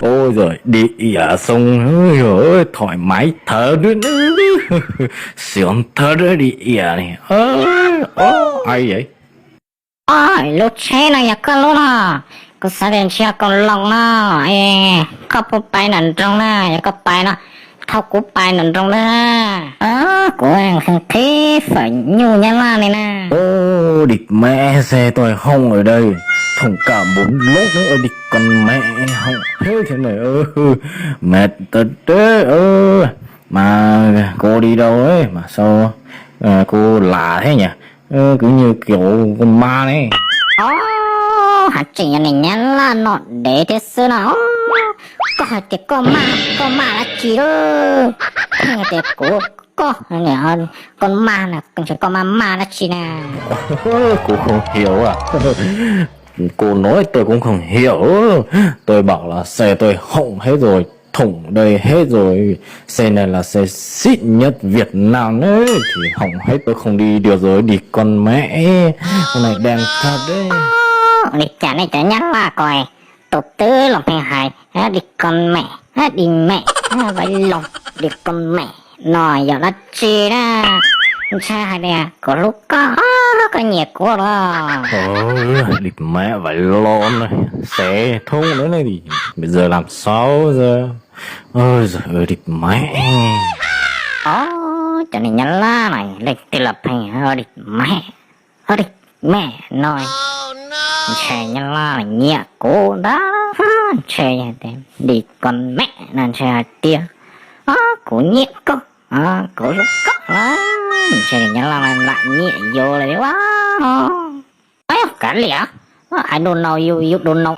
Ôi giời, đi ỉa xong rồi, thoải mái thật đấy. Sướng thật đấy, đi ỉa này. Ơ, ơ, ai vậy? Oj, lub tsheb no yog koj lub no? Kuv xav tias ntshe yog koom loo no. Es koj puas pais nram nroog na? Yog koj pais no, thauj kuv pais nram nroog na. Kuv qhib fawm nyuj Nyab Laj li na. Ôi, đi mẹ xe tôi hỏng ở đây. Thông cảm bốn lốt nữa đi con mẹ, hỏng thế thế này. Ơ, mệt thật đấy. Ơ, mà cô đi đâu đấy mà sao cô lạ thế nhỉ? Cứ như kiểu con ma này. Oj, haj tseem yog niag Nyab Laj nom dev thiab xwb no. Koj hais tias koj maj, koj maj dab tsi lawm? Pheej hais tias kuv, koj, koj maj na, ntshe koj maj maj dab tsi na. Kuv không hiểu à. Cô nói tôi cũng không hiểu. Tôi bảo là xe tôi hỏng hết rồi, thủng đầy hết rồi. Xe này là xe xịn nhất Việt Nam đấy, thì hỏng hết tôi không đi được rồi, đi con mẹ. Con này đen thật đấy. Li cas nej cov Nyab Laj ko tus twg los pheej hais đi con mẹ, đi mẹ, vais loo, đi con mẹ no yog dab tsi na? Ntshai hais tias kuv hlub koj, koj nyiam kuv los. Đi mẹ, vais loo, xe thủng nữa này, bây giờ làm sao giờ? Ôi giời ơi, đi mẹ. Oj, cov niag Nyab Laj no leej twg los pheej đi mẹ, đi mẹ no. Ntshe Nyab Laj nyiam kuv ntag. Ntshe đi con mẹ no ntshe hais tias kuv nyiam koj, kuv hlub koj lawm. Ntshe Nyab Laj lam nyiam yus lawm ua. Oj, kav liam, I don't know you, you don't know.